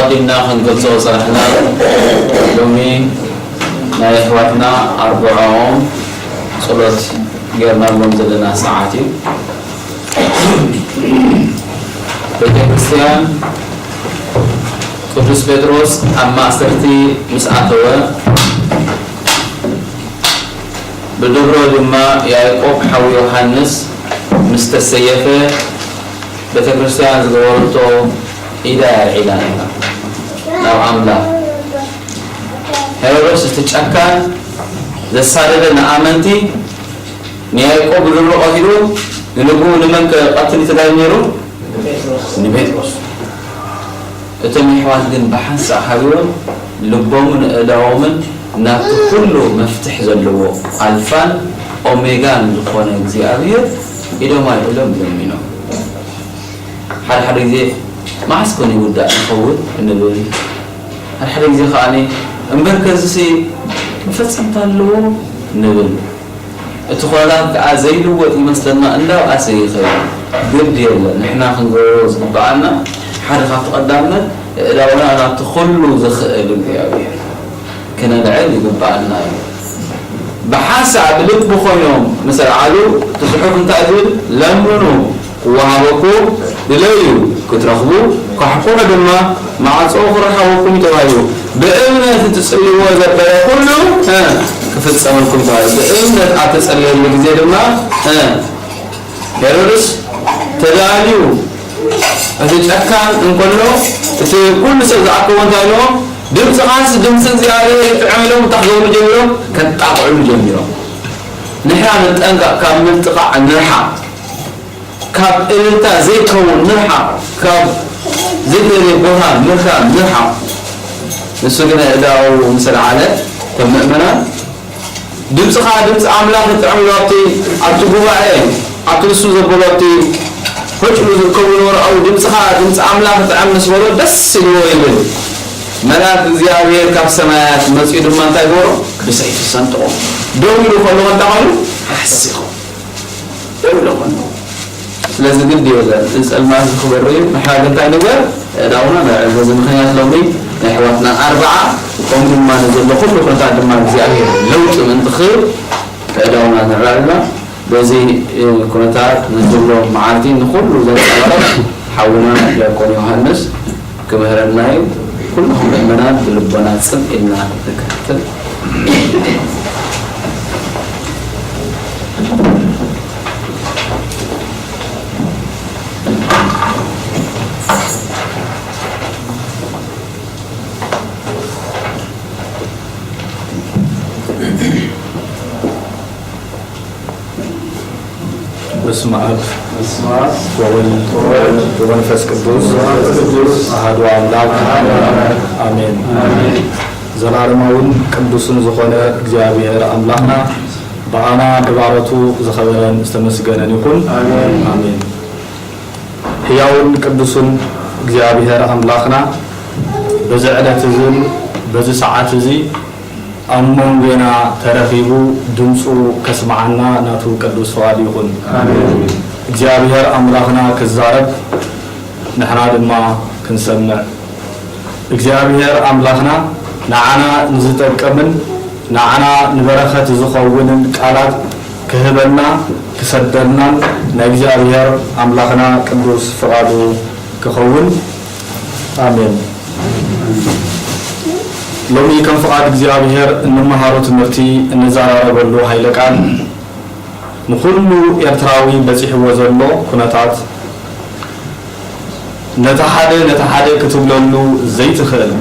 ኣቐዲምና ክንገልጾ ዝጸናሕና፣ ሎሚ ናይ ኣሕዋትና ኣርብዓኦም ጸሎት ጌርናሎም ዘለና ሰዓት እዩ። ቤተ ክርስቲያን ቅዱስ ጴጥሮስ ኣብ ማእሰርቲ ምስ ኣተወ፣ ብድሮ ድማ ያዕቆብ ሓው ዮሃንስ ምስ ተሰየፈ፣ ቤተ ክርስቲያን ዝገበረቶ ኢዳ ኣልዒላ ነይራ ናብ ኣምላኽ። ሄሮድስ እቲ ጨካን ዘሳደደ ንኣመንቲ ንያዕቆብ ብድሮ ቀቲሉ፣ ንንግኡ ንመን ክቐትል እዩ ተዳልዩ ነይሩ? ንጴጥሮስ። እቶም የሕዋት ግን ብሓንሳእ ሓቢሮም ልቦምን ኣእዳዎምን ናብቲ ኩሉ መፍትሕ ዘለዎ ኣልፋን ኦሜጋን ዝኾነ እግዚኣብሔር ኢዶም ኣልዒሎም ለሚኖም። ሓደ ሓደ ግዜ መዓስ ኮን ይውዳእ ይኸውን እንብል። ሓደ ሓደ ግዜ ከኣ እምበር ከዝሲ መፈጸምታ ኣለዎ ንብል። እቲ ኩነታት ከኣ ዘይልወጥ ይመስለና እንዳበኣሰ ይኸይድ። ግድ የለን፣ ንሕና ክንገብሮ ዝግብኣና ሓደ ካብቲ ቀዳምነት ኣእዳውና ናብቲ ኩሉ ዝኽእል እግዚኣብሔር ክነልዕል ይግብኣና እዩ። ብሓንሳእ ብልቢ ኮይኖም ምስ ኣልዓሉ እቲ ጽሑፍ እንታይ ዝብል? ለምኑ ክወሃበኩም፣ ድለዩ ክትረኽቡ፣ ኳሕኩሑ ድማ ማዕጾ ክርሓወኩም እዩ ተባሂሉ። ብእምነት እትጽልይዎ ዘበለ ኩሉ እ፣ ክፍጸመልኩም ተባሂሉ። ብእምነት ኣብ ተጸለየሉ ግዜ ድማ እ፣ ሄሮድስ ተዳልዩ እቲ ጨካን እንከሎ እቲ ኩሉ ሰብ ዝኣከቦ እንታይ ኢልዎ? ድምፅኻስ ድምፂ እግዚኣብሔር ይጥዕም ኢሎም እንታይ ክገብሩ ጀሚሮም? ከጣቕዕሉ ጀሚሮም። ንሕና ንጠንቀቕ፣ ካብ ምጥቓዕ ንርሓቕ። ካብ እልልታ ዘይከውን ንርሓቕ፣ ካብ ዘይተደልየ ቦታ ምርካብ ንርሓቕ። ንሱ ግን ኣእዳዉ ምስ ኣልዓለ፣ እቶም ምእመናን፣ ድምፅኻ ድምፂ ኣምላኽ ይጥዕም ኢሉ ኣብቲ፣ ኣብቲ ጉባኤ፣ ኣብቲ ንሱ ዘበሎ ኣብቲ ኮጭሉ ዝርከቡ ዝነበሩ ኣብኡ፣ ድምፅኻ ድምፂ ኣምላኽ ይጥዕም ምስ በሎ ደስ ኢልዎ ይብል። መልኣክ እግዚኣብሔር ካብ ሰማያት መፂኡ ድማ እንታይ ገበሮ? ብሰይፊ ሰንጥቆ። ደው ኢሉ ከሎ እንታይ ኮይኑ? ሓሲኹ። ደው ኢሉ ከሎ። ስለዚ ግድ ይብለን፣ እዚ ጸልማት ዝኽበር እዩ። ንሕና ግን እንታይ ንግበር? ኣእዳውና ነልዕል። በዚ ምኽንያት ሎሚ ናይ ኣሕዋትና ኣርብዓ፣ ከምኡ ድማ ንዘሎ ኩሉ ኩነታት ድማ እግዚኣብሔር ለውጢ ምእንቲ ክህብ ኣእዳውና ነልዕል ኣለና። በዚ፣ እ፣ ኩነታት ንዘሎ መዓልቲ ንኹሉ ዘንጸባርቕ ሓውና ዲያቆን ዮሃንስ ክምህረና እዩ። ኩልኹም ምእመናን ብልቦና ጽን ኢልና ንከታተል። በስመ አብ ወወልድ ወመንፈስ ቅዱስ አሐዱ አምላክ አሜን። ዘላለማውን ቅዱስን ዝኾነ እግዚኣብሔር ኣምላኽና ብኣና ብባሮቱ ዝኸበረን ዝተመስገነን ይኹን። ኣሜን። ሕያውን ቅዱስን እግዚኣብሔር ኣምላኽና በዚ ዕለት እዝን በዚ ሰዓት እዚ ኣብ መንጎና ተረኺቡ ድምፁ ከስምዓና ናቱ ቅዱስ ፍቓድ ይኹን። ኣሜን። እግዚኣብሔር ኣምላኽና ክዛረብ ንሕና ድማ ክንሰምዕ። እግዚኣብሔር ኣምላኽና ንዓና ንዝጠቅምን ንዓና ንበረኸት ዝኸውንን ቃላት ክህበና ክሰደልናን ናይ እግዚኣብሔር ኣምላኽና ቅዱስ ፍቓዱ ክኸውን። ኣሜን። ሎሚ ከም ፍቓድ እግዚኣብሔር እንመሃሮ ትምህርቲ፣ እንዘራረበሉ ኃይለ ቃል ንኹሉ ኤርትራዊ በጺሕዎ ዘሎ ኩነታት፣ ነቲ ሓደ ነቲ ሓደ ክትብለሉ ዘይትኽእል፣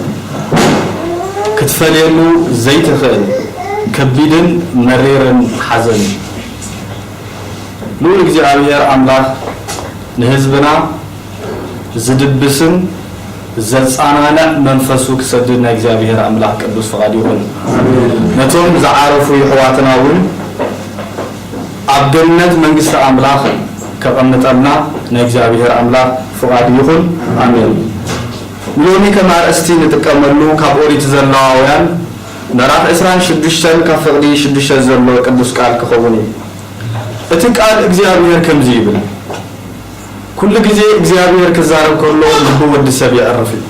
ክትፈልየሉ ዘይትኽእል ከቢድን መሪርን ሓዘን እዩ። ልዑል እግዚኣብሔር ኣምላኽ ንህዝብና ዝድብስን ዘጻናንዕ መንፈሱ ክሰድድ ናይ እግዚኣብሔር ኣምላኽ ቅዱስ ፍቓድ ይኹን። ነቶም ዝዓረፉ የሕዋትና እውን ኣብ ገነት መንግስቲ ኣምላኽ ከቐምጠልና ናይ እግዚኣብሔር ኣምላኽ ፍቓድ ይኹን። ኣሜን። ንሎሚ ከም ኣርእስቲ ንጥቀመሉ ካብ ኦሪት ዘሌዋውያን ምዕራፍ ዕስራን ሽዱሽተን ካብ ፍቕዲ ሽዱሽተ ዘሎ ቅዱስ ቃል ክኸውን እዩ። እቲ ቃል እግዚኣብሔር ከምዚ ይብል፣ ኩሉ ግዜ እግዚኣብሔር ክዛረብ ከሎ ልቢ ወዲ ሰብ የዕርፍ እዩ።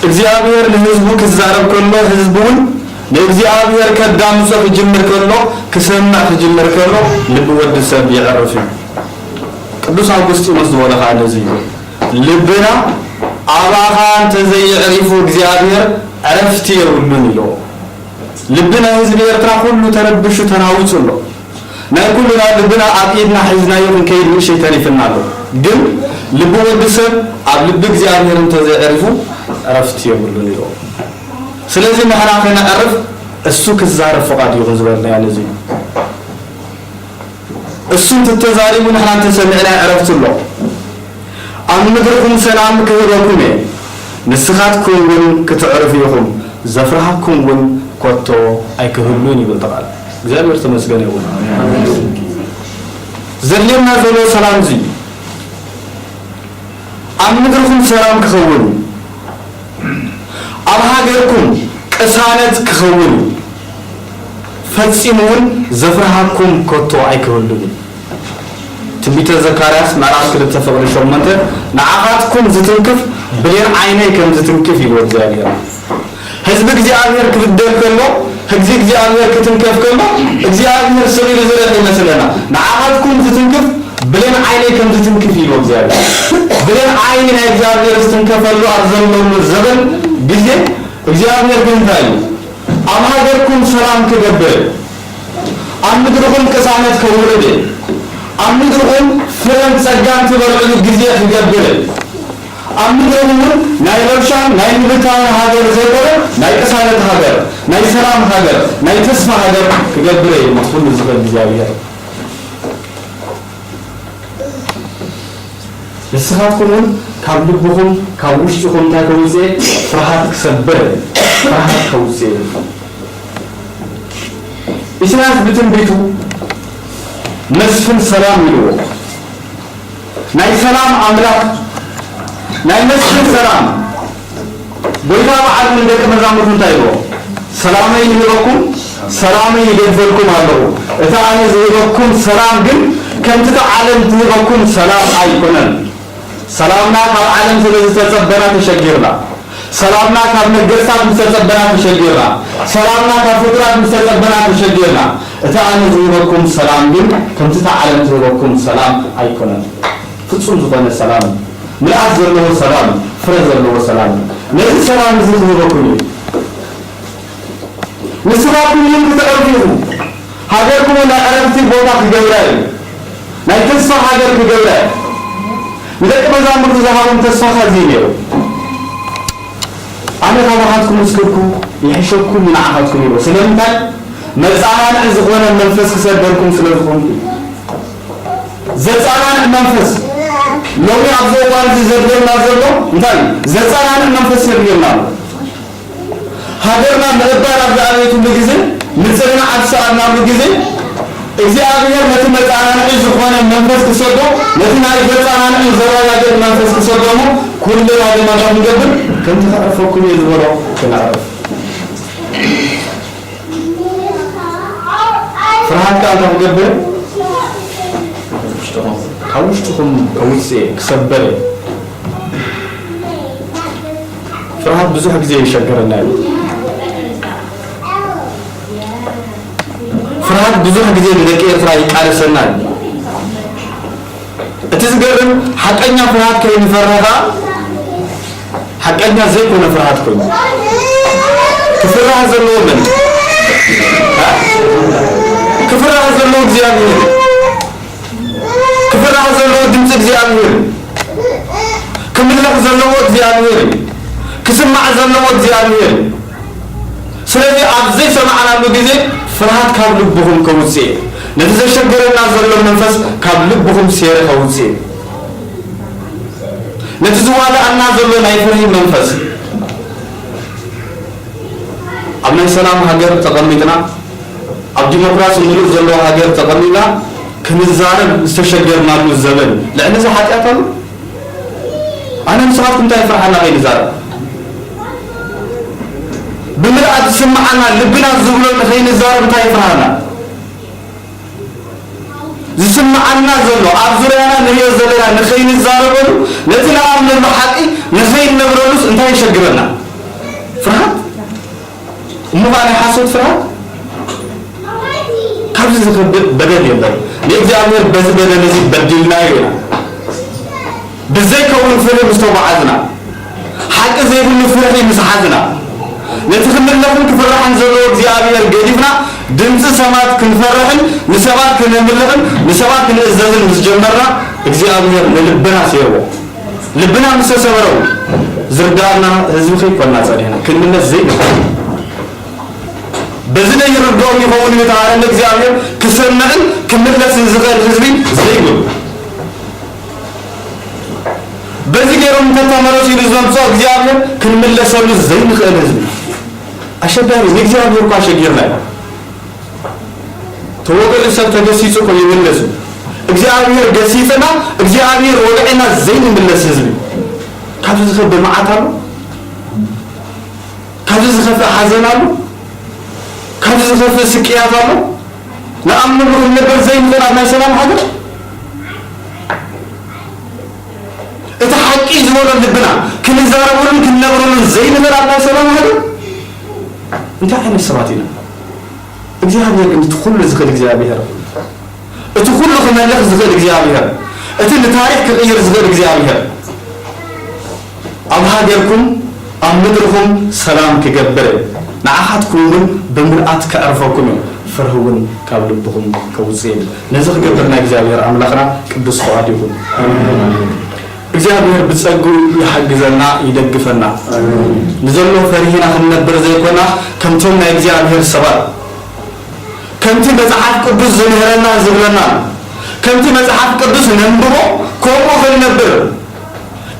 እግዚኣብሔር ንህዝቡ ክዛረብ ከሎ፣ ህዝቡ እውን ንእግዚኣብሔር ከዳምጾ ክጅምር ከሎ፣ ክሰምዕ ክጅምር ከሎ፣ ልቢ ወዲ ሰብ የዕርፍ እዩ። ቅዱስ ኣውግስጢኖስ ዝበሎ ከዓ ነዚ እዩ። ልብና ኣባኻ እንተዘየዕሪፉ እግዚኣብሔር ዕረፍቲ የብሉን ኢሎ። ልቢ ናይ ህዝቢ ኤርትራ ኩሉ ተረብሹ ተናዊጹ ኣሎ። ናይ ኩልና ልብና ኣብ ኢድና ሒዝናዮ ክንከይድ ንእሽተይ ተሪፍና ኣሎ። ግን ልቢ ወዲ ሰብ ኣብ ልቢ እግዚኣብሔር እንተዘይዕሪፉ ዕረፍቲ የብሉን ኢሎ። ስለዚ ንሕና ከነዕርፍ እሱ ክዛረብ ፍቓድ ይኹን ዝበልናዮ ነዚ እዩ። እሱ እንተተዛሪቡ ንሕና እንተሰሚዕና ዕረፍቲ ኣሎ። ኣብ ምድርኹም ሰላም ክህበኩም እየ፣ ንስኻትኩም እውን ክትዕርፉ ኢኹም፣ ዘፍርሃኩም እውን ኮቶ ኣይክህሉን ይብል እቲ ቃል። እግዚኣብሔር ተመስገን ይኹን። ዘድልየና ዘሎ ሰላም እዚ እዩ። ኣብ ምድርኹም ሰላም ክኸውን እዩ። ኣብ ሃገርኩም ቅሳነት ክኸውን እዩ። ፈጺሙ እውን ዘፍርሃኩም ኮቶ ኣይክህሉን እዩ። ትንቢተ ዘካርያስ ምዕራፍ ክልተ ፍቕዲ ሸሞንተ፣ ንዓኻትኩም ዝትንክፍ ብሌን ዓይነይ ከም ዝትንክፍ ይብሎ እግዚኣብሔር። ህዝቢ እግዚኣብሔር ክብደል ከሎ፣ ህዝቢ እግዚኣብሔር ክትንከፍ ከሎ፣ እግዚኣብሔር ስቕ ኢሉ ዝረድ ይመስለና። ንዓኻትኩም ዝትንክፍ ብሌን ዓይነይ ከም ዝትንክፍ ይብሎ እግዚኣብሔር። ብሌን ዓይኒ ናይ እግዚኣብሔር ዝትንከፈሉ ኣብ ዘለሉ ዘበን ግዜ እግዚኣብሔር ግን እንታይ እዩ? ኣብ ሃገርኩም ሰላም ክገብር፣ ኣብ ምድርኹም ቅሳነት ከውርድ፣ ኣብ ምድርኹም ፍረን ጸጋን ትበልዕሉ ግዜ ክገብር፣ ኣብ ምድርኹም እውን ናይ ረብሻን ናይ ምብታን ሃገር ዘይኮነ ናይ ቅሳነት ሃገር፣ ናይ ሰላም ሃገር፣ ናይ ተስፋ ሃገር ክገብር እዩ እቲ ኩሉ ዝኽእል እግዚኣብሔር። ንስኻትኩም እውን ካብ ልብኹም፣ ካብ ውሽጥኹም እንታይ ከውፅእ? ፍርሃት ክሰብር፣ ፍርሃት ከውፅእ። ኢሳያስ ብትንቢቱ መስፍን ሰላም ኢልዎ። ናይ ሰላም ኣምላኽ፣ ናይ መስፍን ሰላም ጎይታ በዓሉ ንደቂ መዛሙርቱ እንታይ ይብሎ? ሰላመይ ይህበኩም፣ ሰላመይ ይገድፈልኩም ኣለኹ። እቲ ኣነ ዝህበኩም ሰላም ግን ከምቲ እቲ ዓለም ትህበኩም ሰላም ኣይኮነን። ሰላምና ካብ ዓለም ስለ ዝተጸበና ተሸጊርና። ሰላምና ካብ ነገስታት ምስ ተጸበና ተሸጊርና። ሰላምና ካብ ፍጡራት ምስ ተጸበና ተሸጊርና። እቲ ኣነ ዝህበኩም ሰላም ግን ከምቲ እቲ ዓለም ዝህበኩም ሰላም ኣይኮነን። ፍጹም ዝኾነ ሰላም፣ ምልኣት ዘለዎ ሰላም፣ ፍረ ዘለዎ ሰላም። ነዚ ሰላም እዚ ክህበኩም እዩ። ንስኻትኩም እውን ክትዕርፉ ኢኹም። ሃገርኩም እውን ናይ ዕረፍቲ ቦታ ክገብራ እዩ። ናይ ተስፋ ሃገር ክገብራ እዩ። ንደቂ መዛሙርቱ ዝሃቦም ተስፋ ኸዚ እዩ ነይሩ። ኣነ ካባኻትኩም ምስ ከድኩ ይሕሸኩም ንዓኻትኩም ይብሎ። ስለምንታይ? መጻናንዒ ዝኾነ መንፈስ ክሰደልኩም ስለ ዝኾንኩ። ዘጻናንዕ መንፈስ ሎሚ ኣብዚ እዋን እዚ ዘድልየና ዘሎ እንታይ እዩ? ዘጻናንዕ መንፈስ የድልየና ኣሎ። ሃገርና ምዕባል ኣብ ዝኣበየትሉ ግዜ፣ ምጽንናዕ ኣብ ዝሰኣንናሉ ግዜ፣ እግዚኣብሔር ነቲ መጻናንዒ ዝኾነ መንፈስ ክሰዶ፣ ነቲ ናይ ዘጻናንዒ ዘረጋግእ መንፈስ ክሰዶ እሞ፣ ኩልና ድማ እንታይ ክንገብር? ከምቲ ከዕርፈኩም እየ ዝበሎ ክነዕርፍ። ፍርሃት ከኣ እንታይ ክገብር? ካብ ውሽጥኹም ከውጽእ፣ ክሰበር እዩ። ፍርሃት ብዙሕ ግዜ ይሸገረና እዩ። ፍርሃት ብዙሕ ግዜ ንደቂ ኤርትራ ይቃለሰና እዩ። እቲ ዝገርም፣ ሓቀኛ ፍርሃት ከይንፈርህ ከኣ፣ ሓቀኛ ዘይኮነ ፍርሃት ኮይኑ። ክፍራህ ዘለዎ መን? እ? ክፍራህ ዘለዎ እግዚኣብሔር። ክፍራህ ዘለዎ ድምፂ እግዚኣብሔር። ክምለኽ ዘለዎ እግዚኣብሔር እዩ። ክስማዕ ዘለዎ እግዚኣብሔር እዩ። ስለዚ ኣብ ዘይሰማዕናሉ ግዜ ፍርሃት ካብ ልብኹም ከውፅእ እዩ። ነቲ ዘሸግረና ዘሎ መንፈስ ካብ ልብኹም ሴረ ከውፅእ እዩ። ነቲ ዝዋጋኣና ዘሎ ናይ ፍርሂ መንፈስ ኣብ ናይ ሰላም ሃገር ተቐሚጥና፣ ኣብ ዲሞክራሲ ምሉእ ዘለዎ ሃገር ተቐሚጥና ክንዛረብ ዝተሸገርናሉ ዘበን ልዕሊ እዚ ሓጢኣት ኣሎ? ኣነ ንስኻትኩም እንታይ ይፍርሓና ከይንዛረብ? ብምልኣት ዝስምዓና ልብና ዝብሎ ንኸይንዛረብ እንታይ ይፍርሃና? ዝስምዓና ዘሎ ኣብ ዙርያና ንሪኦ ዘለና ንኸይንዛረበሉ፣ ነቲ ንኣምነሉ ሓቂ ንኸይንነግረሉስ እንታይ ይሸግረና? ፍርሃት እሞ ኸዓ ናይ ሓሶት ፍርሃት ካብዚ ዝኸብድ በደል የለን። ንእግዚኣብሔር በዚ በደል እዚ በዲልናዮ ኢና። ብዘይከውን ፍርሂ ምስ ተጓዓዝና፣ ሓቂ ዘይብሉ ፍርሂ ምስ ሓዝና፣ ነቲ ክምለኽን ክፍራሕን ዘለዎ እግዚኣብሔር ገዲፍና፣ ድምፂ ሰባት ክንፈርሕን ንሰባት ክነምልኽን ንሰባት ክንእዘዝን ምስ ጀመርና፣ እግዚኣብሔር ንልብና ሰይርዎ። ልብና ምስ ተሰበረ እውን ዝርዳእና ህዝቢ ከይኮንና ጸኒሕና፣ ክንምለስ ዘይንኽእል። በዚ ዘይርድኦም ይኸውን እዩ ተባሃለ እግዚኣብሔር ክሰምዕን ክምለስን ዝኽእል ህዝቢ ዘይብሉ። በዚ ገይሮም እንተተመለሱ ኢሉ ዘምጽኦ እግዚኣብሔር ክንምለሰሉ ዘይንኽእል ህዝቢ። ኣሸጋሪ፣ ንእግዚኣብሔር እኳ ኣሸጊርና እዩ። ተወገዱ ሰብ ተገሲጹ እኮ ይምለስ እዩ። እግዚኣብሔር ገሲጽና፣ እግዚኣብሔር ወግዕና ዘይንምለስ ህዝቢ። ካብዚ ዝኸፍእ መዓት ኣሎ? ካብዚ ዝኸፍእ ሓዘን ኣሎ? ካብዚ ዝኸፍእ ስቅያት ኣሎ? ንኣምነሉ ክንነብር ዘይንኽእል ኣብ ናይ ሰላም ሃገር? እቲ ሓቂ ዝበሎ ልብና ክንዛረበሉን ክንነብረሉን ዘይንኽእል ኣብ ናይ ሰላም ሃገር? እንታይ ዓይነት ሰባት ኢና? እግዚኣብሔር ግን እቲ ኩሉ ዝኽእል እግዚኣብሔር፣ እቲ ኩሉ ክመልኽ ዝኽእል እግዚኣብሔር፣ እቲ ንታሪኽ ክቕይር ዝኽእል እግዚኣብሔር፣ ኣብ ሃገርኩም ኣብ ምድርኹም ሰላም ክገብር፣ ንዓኻትኩም እውን ብምልኣት ከዕርፈኩም እዩ፣ ፍርሂ እውን ካብ ልብኹም ከውፅእ የብል። ነዚ ክገብር ናይ እግዚኣብሔር ኣምላኽና ቅዱስ ፍቓድ ይኹን። እግዚኣብሔር ብጸግኡ ይሓግዘና፣ ይደግፈና። ንዘሎ ፈሪህና ክንነብር ዘይኮና፣ ከምቶም ናይ እግዚኣብሔር ሰባት፣ ከምቲ መጽሓፍ ቅዱስ ዝምህረና ዝብለና፣ ከምቲ መጽሓፍ ቅዱስ ነንብቦ፣ ከምኡ ክንነብር፣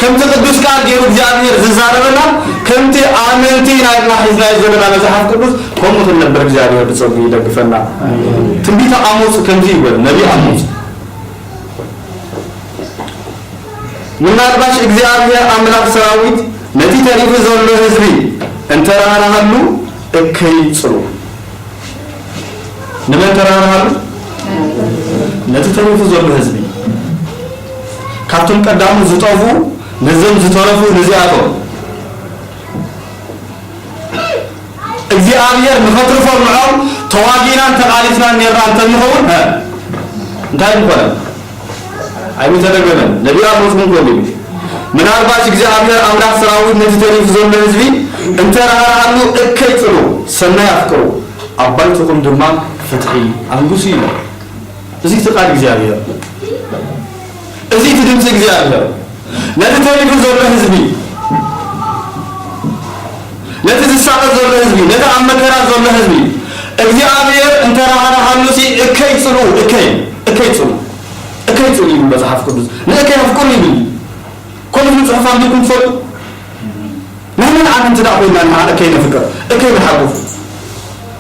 ከምቲ ቅዱስ ቃል ገይሩ እግዚኣብሔር ዝዛረበና፣ ከምቲ ኣመንቲ ናትና ሒዝናዮ ዘለና መጽሓፍ ቅዱስ፣ ከምኡ ክንነብር እግዚኣብሔር ብጸግኡ ይደግፈና። ትንቢተ ኣሞጽ ከምዚ ይብል፣ ነቢይ ኣሞጽ። ምናልባሽ እግዚኣብሔር ኣምላኽ ሰራዊት ነቲ ተሪፉ ዘሎ ህዝቢ እንተራህራሃሉ እከይ ጽኑ። ንመን ተራህራሃሉ? ነቲ ተሪፉ ዘሎ ህዝቢ። ካብቶም ቀዳሙ ዝጠፉ ነዞም ዝተረፉ ነዚኣቶም። እግዚኣብሔር ንኸትርፎም ንዖም ተዋጊናን ተቓሊስናን ኔርና እንተንኸውን፣ ሀ፣ እንታይ ምኾነ? ኣይምተደገመን። ነቢያት ሞት ምን ኮሉ። ምናልባት እግዚኣብሔር ኣምላኽ ሰራዊት ነቲ ተሪፉ ዘሎ ህዝቢ እንተራህራሃሉ እከይ ጽኑ፣ ሰናይ ኣፍቅሩ፣ ኣብ ባይትኹም ድማ ፍትሒ ኣንግሱ እዩ። እዚ እቲ ቃል እግዚኣብሔር፣ እዚ እቲ ድምፂ እግዚኣብሔር ነቲ ተሪፉ ዘሎ ህዝቢ፣ ነቲ ዝሳቐ ዘሎ ህዝቢ፣ ነቲ ኣብ መከራ ዘሎ ህዝቢ እግዚኣብሔር እንተራህራሃሉሲ እከይ ጽኑ፣ እከይ፣ እከይ ጽኑ፣ እከይ ጽኑ ይብል መጽሓፍ ቅዱስ። ንእከይ ኣፍቅሩ ይብል። ከምኡ ዝብል ጽሑፍ ኣንቢብኩም ትፈልጡ? ናይ መን ኣመንቲ ደኣ ኮይና ንሕና እከይ ነፍቅር፣ እከይ ንሓቁፍ?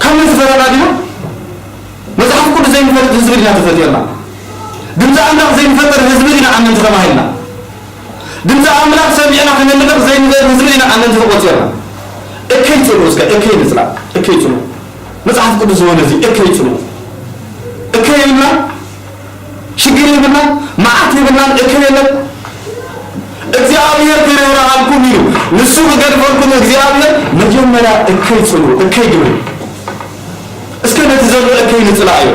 ካብ መን ዝፈረና ዲና? መጽሓፍ ቅዱስ ዘይንፈልጥ ህዝቢ ዲና ተፈጢርና? ድምፂ ኣምላኽ ዘይንፈጥር ህዝቢ ዲና ኣመንቲ ተባሂልና? ድምፂ ኣምላኽ ሰሚዕና ክነምልኽ ዘይንኽእል ህዝቢ ዲና ኣመንቲ ተቆፂርና? እከይ ጽኑ፣ እስከ እከይ ንጽላእ፣ እከይ ጽኑ። መጽሓፍ ቅዱስ ዝኾነ እዚ እከይ ጽኑ። እከይ ይብልና፣ ሽግር ይብልና፣ መዓት ይብልና፣ እከይ የለን። እግዚኣብሔር ክርህራሃልኩም እዩ፣ ንሱ ክገድፈልኩም። እግዚኣብሔር መጀመርያ እከይ ጽኑ፣ እከይ ግብሪ። እስከ ነቲ ዘሎ እከይ ንጽላእዮ።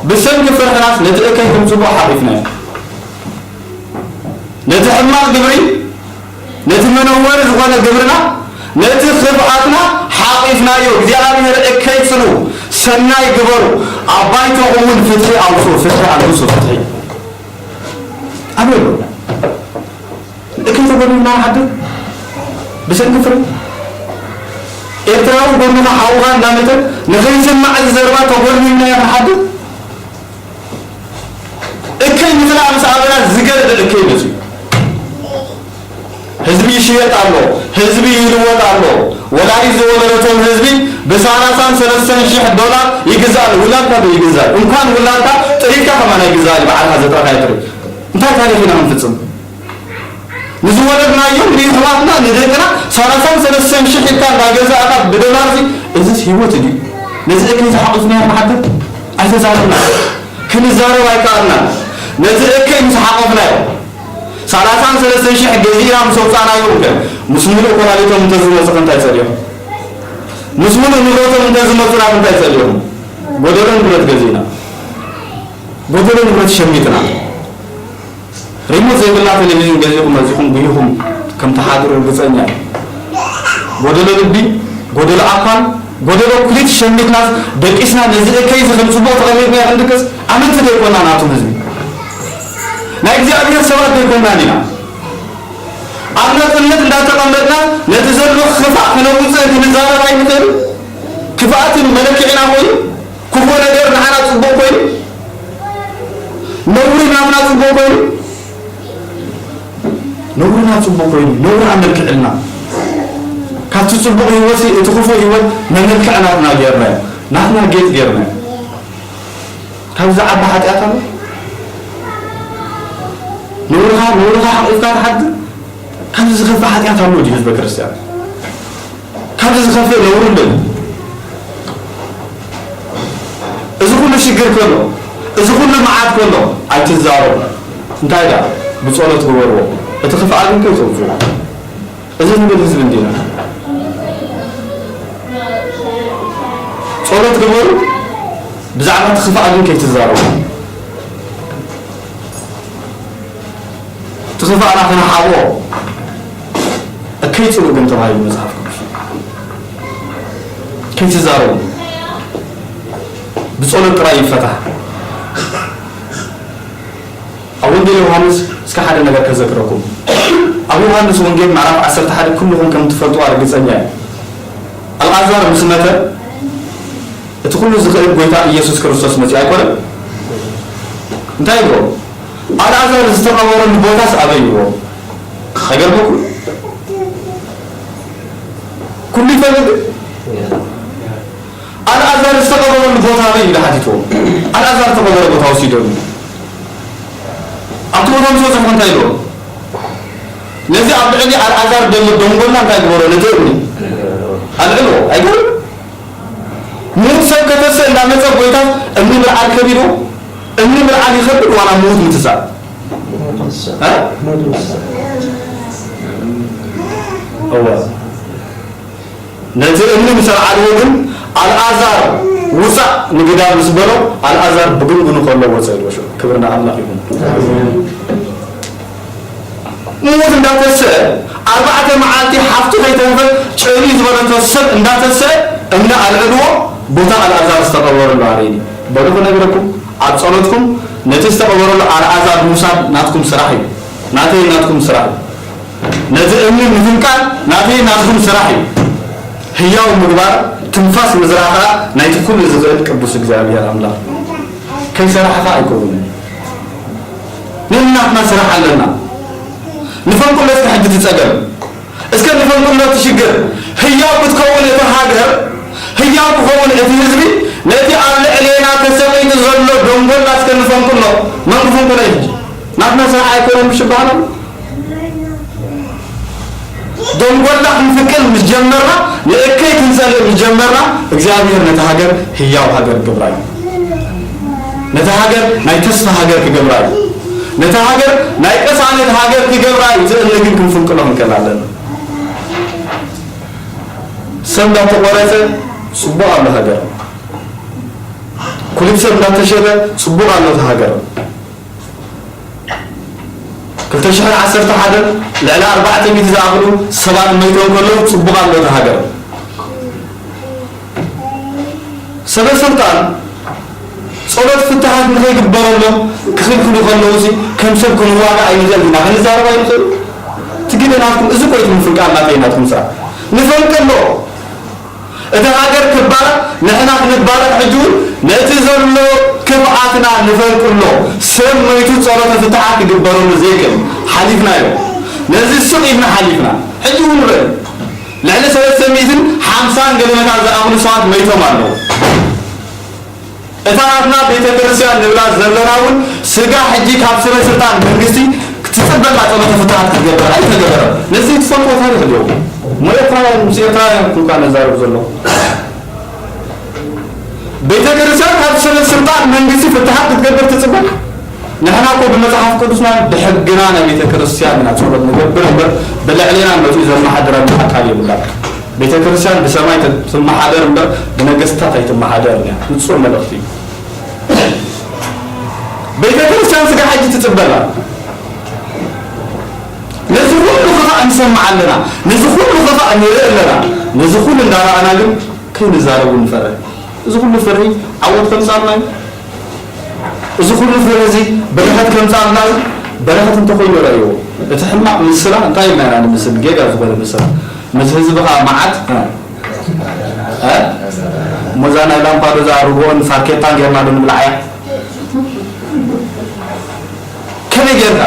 ብሰንኪ ፍርሕናስ ነቲ እከይ ክንጽልኦ ሓቂፍናዮ። ነቲ ሕማቕ ግብሪ፣ ነቲ መነወሪ ዝኾነ ግብርና፣ ነቲ ክፍኣትና ሓቒፍናዮ። እግዚኣብሔር እከይ ጽኑ፣ ሰናይ ግበሩ፣ ኣብ ባይቶኹም እውን ፍትሒ ኣውጽኡ፣ ፍትሒ ኣልግሱ፣ ፍትሒ። ኣበይ ኣሎ? እከይ ተጎልቢብና ንሓድር? ብሰንኪ ፍረ? ኤርትራዊ ጎንኻ ሓውኻ እንዳመተ ንኸይስማዕ እዚ ዘረባ ተጎልቢብና ኢና ንሓድር? እከይ ምጽላእ ምስ ኣበና ዝገደደ እከይ መጽዩ። ህዝቢ ይሽየጥ ኣሎ፣ ህዝቢ ይልወጥ ኣሎ። ወላዲት ዝወለደቶም ህዝቢ ብሰላሳን ሰለስተን ሺሕ ዶላር ይግዛእ ኣሎ። ውላድካ ዶ ይግዛእ? እንኳን ውላድካ ጥሪትካ ከማን ኣይግዛእን እዩ፣ ባዕልካ ዘጥረኻዮ ጥሪት። እንታይ ታሪኽ ኢና ክንፍጽም? ንዝወለድናዮም ንየሕዋትና ንደቅና ሰላሳን ሰለስተን ሺሕ ኢልካ እንዳገዛእካ ብዶላር እዚ፣ እዚስ ህይወት ድዩ? ነዚ እከይ ዝሓቑፍናዮ ንሓድር ኣይተዛረብና። ክንዛረብ ኣይከኣልናን። ነዚ እከይ ምስ ሓቆፍናዮ፣ ሰላሳን ሰለስተን ሺሕ ገዚእና ምስ ኣውጻእናዮም ከ፣ ምስ ምሉእ ኮላሊቶም እንተዝመጹ ከ እንታይ ጸሊኦም? ምስ ምሉእ ንብረቶም እንተዝመጹ ናብ እንታይ ጸሊኹም? ጎደሎ ንብረት ገዚእና፣ ጎደሎ ንብረት ሸሚትና፣ ሪሞት ዘይብላ ቴሌቪዥን ገዚእኹም መጺኹም ጉሂኹም ከም ትሓድሩ ርግጸኛ እየ። ጎደሎ ልቢ፣ ጎደሎ ኣካል፣ ጎደሎ ኩሊት ሸሚትናስ ደቂስና ነዚ እከይ ዝኽእል ጽቡቕ ተቐቢርና ክንድቅስ ኣመንቲ ዘይኮና ናቱም ህዝቢ ናይ እግዚኣብሔር ሰባት ዘይኮናን ኢና። ኣብ ናጽነት እንዳተቐመጥና ነቲ ዘሎ ክፋእ ክነውጽእ ክንዛረብ ኣይንኽእል። ክፍኣትን መለክዒና ኮይኑ፣ ክፉእ ነገር ንዓና ጽቡቕ ኮይኑ፣ ነውሪ ናትና ጽቡቕ ኮይኑ፣ ነውርና ጽቡቕ ኮይኑ፣ ነውሪ ኣመልክዕልና። ካብቲ ጽቡቕ ህይወት እቲ ክፉእ ህይወት መመልክዕ ናትና ጌርናዮ፣ ናትና ጌጥ ጌርናዮ። ካብዚ ዓቢ ሓጢኣት ኣሎ? ነውርኻ፣ ነውርኻ ሓቒፍካ ትሓድር? ካብዚ ዝኸፍእ ሓጢኣት ኣሎ ድዩ ህዝበ ክርስቲያን? ካብዚ ዝኸፍእ ነውሪ ኣሎ? እዚ ኩሉ ሽግር ከሎ፣ እዚ ኩሉ መዓት ከሎ ኣይትዛረቡ። እንታይ ደኣ? ብጸሎት ግበርዎ። እቲ ክፍኣ ግን ከይተውጽኡ። እዚ ንብል ህዝቢ እንዲና። ጸሎት ግበሩ፣ ብዛዕባ እቲ ክፍኣ ግን ከይትዛረቡ። እቲ ክፍኣና ከነሓብኦ እከይ ጽልኡ ግን ተባሂሉ መጽሓፍ ቅዱስ። ከይትዛረቡ፣ ብጸሎት ጥራይ ይፈታሕ። ኣብ ወንጌል ዮሃንስ እስከ ሓደ ነገር ከዘክረኩም። ኣብ ዮሃንስ ወንጌል ምዕራፍ ዓሰርተ ሓደ ኩልኹም ከም ትፈልጡ ርግጸኛ እየ። ኣልዓዛር ምስ መተ እቲ ኩሉ ዝኽእል ጎይታ ኢየሱስ ክርስቶስ መጺኡ ኣይኮነን? እንታይ ይብሎ? ኣልዓዛር ዝተቐበረሉ ቦታስ ኣበይ ይብሎ? ኣይገርመኩም? ኩሉ ይፈልጥ ግን ኣልዓዛር ዝተቐበረሉ ቦታ ኣበይ ኢሉ ሓቲትዎ። ኣልዓዛር ዝተቐበረ ቦታ ወሲደሉ። ኣብቲ ቦታ ምስ በጽሑ እንታይ ኢልዎ? ነዚ ኣብ ልዕሊ ኣልዓዛር ዘሎ ደንጎላ እንታይ ግበሮ? ነቲ እምኒ ኣልዕልዎ። ኣይገርም? ምዉት ሰብ ከተስእ እንዳመጸ ጎይታ እምኒ ምልዓል ከቢድዎ? እምኒ ምልዓል ይኸብድ ዋላ ምዉት ምትሳእ? እ? እወ። ነቲ እምኒ ምስ ኣልዓልዎ ግን፣ ኣልኣዛር ውጻእ ንግዳም ምስ በሎ፣ ኣልኣዛር ብግንግኑ ከሎ ወጸ ኢልዎ። ሽዑ ክብሪ ንኣምላኽ ይኹን። ምዉት እንዳተሰአ፣ ኣርባዕተ መዓልቲ ሓፍቱ ከይተረፈ ጨልዩ ዝበለቶ ሰብ እንዳተሰአ፣ እምኒ ኣልዕልዎ፣ ቦታ ኣልኣዛር ዝተቐበረሉ ኣርእዩኒ። በሉ ክነግረኩም፣ ኣብ ጸሎትኩም ነቲ ዝተቐበረሉ ኣልኣዛር ምውሳድ ናትኩም ስራሕ እዩ። ናተይ ናትኩም ስራሕ እዩ። ነቲ እምኒ ምፍንቃል ናተይ ናትኩም ስራሕ እዩ። ህያው ምግባር፣ ትንፋስ ምዝራእ ከኣ ናይቲ ኩሉ ዝኽእል ቅዱስ እግዚኣብሔር ኣምላኽ እዩ። ከይሰራሕኻ ኣይከውንን። ነናትና ስራሕ ኣለና። ንፈንቅሎ እስከ ሕጂ እቲ ጸገም። እስከ ንፈንቅሎ እቲ ሽግር። ህያው ክትከውን እቲ ሃገር፣ ህያው ክኸውን እቲ ህዝቢ፣ ነቲ ኣብ ልዕሌና ተሰቒሉ ዘሎ ደንጎላ እስከ ንፈንቅሎ። መን ክፈንቅሎ እዩ ሕጂ? ናትና ስራሕ ኣይኮነን ምሽ ይበሃል ኣሎ። ደንጎላ ክንፍንቅል ምስ ጀመርና፣ ንእከይ ክንጸልእ ምስ ጀመርና፣ እግዚኣብሔር ነቲ ሃገር ህያው ሃገር ክገብራ እዩ። ነቲ ሃገር ናይ ተስፋ ሃገር ክገብራ እዩ። ነቲ ሃገር ናይ ቅሳነት ሃገር ክገብራ እዩ። እቲ እምኒ ግን ክንፍንቅሎ ክንክእል ኣለና። ሰብ እንዳተቆረጸ ጽቡቕ ኣሎ ሃገር። ኩሊት ሰብ እንዳተሸጠ ጽቡቕ ኣሎ እቲ ሃገር። ክልተ ሽሕን ዓሰርተ ሓደን ልዕሊ ኣርባዕተ ሚእቲ ዝኣኽሉ ሰባት መይቶም ከለዉ ጽቡቕ ኣሎ እቲ ሃገር። ሰበ ስልጣን ጸሎት ፍትሓት ንኸይግበረሎም ክኽልክሉ ከለዉ ሲ ከም ሰብ ክንዋጋእ ኣይንኽእል ኢና፣ ክንዛረብ ኣይንኽእል። እቲ ግደ ናትኩም እዚ እኮ እዩ፣ እቲ ምፍንቃል ናተይ ናትኩም ስራሕ። ንፈንቅሎ። እቲ ሃገር ክባረኽ፣ ንሕና ክንባረኽ፣ ሕጂ እውን ነቲ ዘሎ ክፍኣትና ንፈንቅሎ። ሰብ መይቱ ጸሎተ ፍትሓት ክግበረሉ ዘይክእል ሓሊፍናዮ። ነዚ ስቕ ኢልና ሓሊፍና። ሕጂ እውን ንበል። ልዕሊ ሰለስተ ሚእትን ሓምሳን ገደመታት ዝኣኽሉ ሰባት መይቶም ኣለዉ። እታ ናትና ቤተ ክርስቲያን ንብላ ዘለና እውን ስጋ ሕጂ ካብ ስረ ስልጣን መንግስቲ ክትጽበና ጸሎተ ፍትሓት ክትገብር ኣይተገበረ። ነዚ ትፈልጥዎ ታሪኽ ኣለዎ። እሞ ኤርትራውያን ምስ ኤርትራውያን እኳ ነዛርብ ዘሎ። ቤተ ክርስቲያን ካብ ስረ ስልጣን መንግስቲ ፍትሓት ክትገብር ትጽበ። ንሕና እኮ ብመጽሓፍ ቅዱስና ብሕግና ናይ ቤተ ክርስቲያን ኢና ጸሎት ንገብር እምበር ብልዕሌና መጺኡ ዘመሓድረና ኣካል የብላን። ቤተ ክርስቲያን ብሰማይ ትመሓደር እምበር ብነገስታት ኣይትመሓደርን እያ። ንጹር መልእኽቲ እዩ። ቤተ ክርስቲያን ስጋ ሕጂ ትጽበላ። ነዚ ኩሉ ኸፋ እንሰምዕ ኣለና፣ ነዚ ኩሉ ኸፋ እንርኢ ኣለና። ነዚ ኩሉ እንዳረኣና ግን ከይንዛረቡ ንፈርሕ። እዚ ኩሉ ፍርሒ ዓወት ከምጻልና እዩ። እዚ ኩሉ ፍርሒ እዚ በረኸት ከምጻልና እዩ። በረኸት እንተኾይኑ ረእይዎ። እቲ ሕማቕ ምስላ እንታይ ኢልና ኢና ንምስል? ጌጋ ዝኾነ ምስላ። ምስ ህዝብኻ መዓት፣ እ? እ? ሞዛ ናይ ላምፓዶ እዛ ርግኦን ፋርኬታን ጌርና ዶ ንብልዓያ? ከመይ ጌርካ?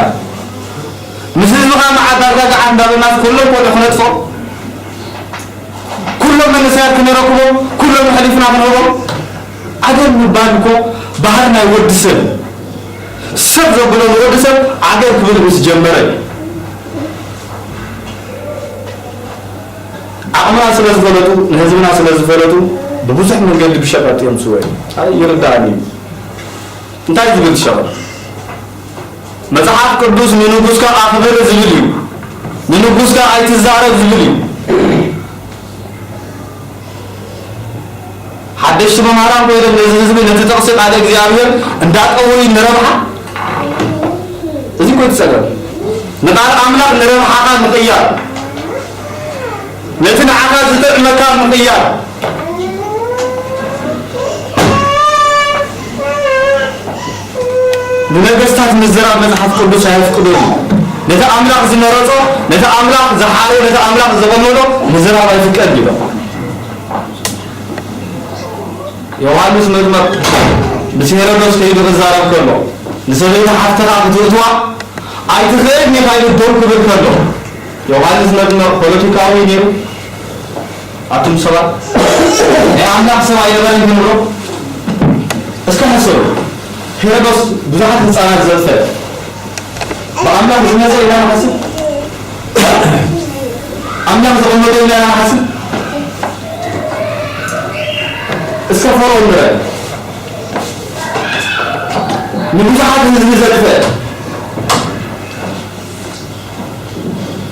ምስ ህዝብኻ መዓት ዳርጋ ገዓት እንዳበልናስ ኩሎም ቆልዑ ክነጥፍኦም? ኩሎም መንእሰያት ክነረክቦም? ኩሎም ኣሕሊፍና ክንህቦም? ዓገብ ምባል እኮ ባህሪ ናይ ወዲ ሰብ። ሰብ ዘብሎ ንወዲ ሰብ ዓገብ ክብል ምስ ጀመረ እዩ። ዓቕምና ስለ ዝፈለጡ፣ ንህዝብና ስለ ዝፈለጡ፣ ብብዙሕ መንገዲ ብሸቐጥ እዮም ዝስወዩ። ኣይ፣ ይርዳእኒ እዩ። እንታይ ዝብል ሸቐጥ? መጽሓፍ ቅዱስ ንንጉስካ ኣኽብር ዝብል እዩ። ንንጉስካ ኣይትዛረብ ዝብል እዩ። ሓደሽቲ መምህራን ኮይኖም ነዚ ህዝቢ ነቲ ጥቕሲ ቃለ እግዚኣብሔር እንዳጠወዩ ንረብሓ። እዚ እኮ እቲ ጸገም። ንቃል ኣምላኽ ንረብሓኻ ምቕያር፣ ነቲ ንዓኻ ዝጥዕመካ ምቕያር። ንነገስታት ምዝራብ መጽሓፍ ቅዱስ ኣየፍቅዶን እዩ። ነቲ ኣምላኽ ዝመረጾ፣ ነቲ ኣምላኽ ዝሓሮ፣ ነቲ ኣምላኽ ዘቐመጦ ምዝራብ ኣይፍቀድ ይብሎ። ዮሃንስ መጥምቕ ምስ ሄሮዶስ ከይዱ ክዛረብ ከሎ፣ ንሰበይቲ ሓፍትኻ ክትእትዋ ኣይትኽእልን ኢኻ ኢሉ ደው ክብል ከሎ፣ ዮሃንስ መጥምቕ ፖለቲካዊ ነይሩ። ኣቱም ሰባት፣ ናይ ኣምላኽ ሰብ ኣይነበረን ክንብሎ? እስከ ሕሰቡ። ሄሮዶስ ብዙሓት ህፃናት ዘጥፈ ብኣምላኽ ዝመፀ ኢና ንሓስብ? ኣምላኽ ዘቐመጦ ኢና ንሓስብ? እስከ ፈርዖን ንረአ። ንብዙሓት ህዝቢ ዘጥፈ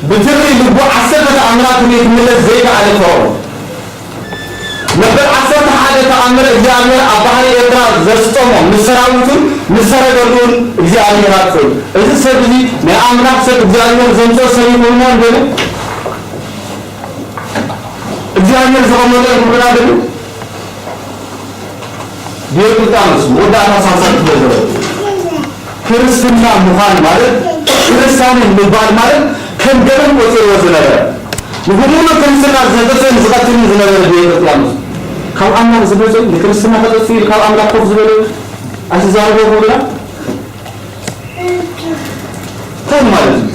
ብትሪ ልቡ ዓሰርተ ተኣምራት ክምለስ ዘይከኣለ ፈርዖን። መበል ዓሰርተ ሓደ ተኣምረ እግዚኣብሔር ኣብ ባሕሪ ኤርትራ ዘስጠሞ ምስ ሰራዊቱን ምስ ሰረገሉን እግዚኣብሔር ኣጥፍኡ። እዚ ሰብ እዚ ናይ ኣምላኽ ሰብ እግዚኣብሔር ዘምፅኦ ሰብ ይኹንና ንበሉ። እግዚኣብሔር ዘቐመጦ ይኹንና ንበሉ። ዲዮቅልጥያኖስ መወዳእታ ሳልሳይ ክፍለ ዘበን ክርስትና ምዃን ማለት ክርስቲያንን ምባል ማለት ከም ገበን ቆጺርዎ ዝነበረ ንብሙሉ ክርስትና ዘጥፍእን ዝቐትልን ዝነበረ ዲዮቅልጥያኖስ ካብ ኣምላኽ ዝበልጾ ንክርስትና ከጠፍእ ኢሉ ካብ ኣምላኽ ኮፍ ዝበለ ኣይትዛረቦ ክብሉና እንታይ ማለት እዩ?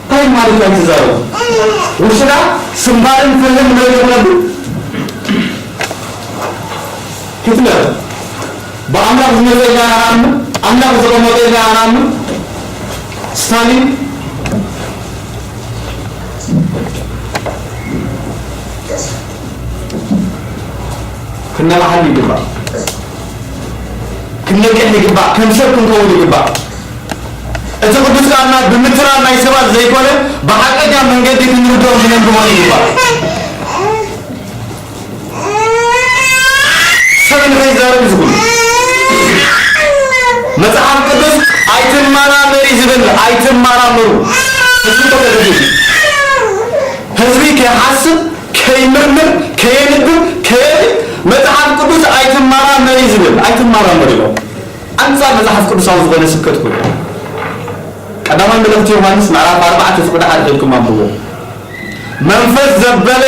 እንታይ ማለት እዩ ኣይትዛረቡ? ውሽጣ ስንባርን ፍርህን ንበይኑ ክነብር ሂትለር ብኣምላኽ ዝመፀ ኢልና ንኣምን፣ ኣምላኽ ዘቐመጠ ኢልና ንኣምን። ስታሊን ክነቕሓሉ ይግባእ፣ ክንነቅሕ ይግባእ፣ ከም ሰብ ክንከውን ይግባእ። እቲ ቅዱስ ቃልና ብምትራር ናይ ሰባት ዘይኮነ ብሓቀኛ መንገዲ ክንርድኦም ክነንብቦ ይግባእ። ሰብ ንኸይዛረብ እዩ ዝብል መጽሓፍ ቅዱስ ኣይትመራመሪ ዝብል ኣይትመራምሩ። ህዝቢ ተፈትሑ። ህዝቢ ከይሓስብ ከይምርምር ከየንብብ ከየድል መጽሓፍ ቅዱስ ኣይትመራመሪ ዝብል ኣይትመራመሪ ኢሎም። ኣንጻር መጽሓፍ ቅዱሳዊ ዝኾነ ስብከት ኮይኑ ቀዳማይ መልእኽቲ ዮሃንስ ምዕራፍ ኣርባዕተ ፍቕዲ ሓደ ሒድኩም ኣንብቦ። መንፈስ ዘበለ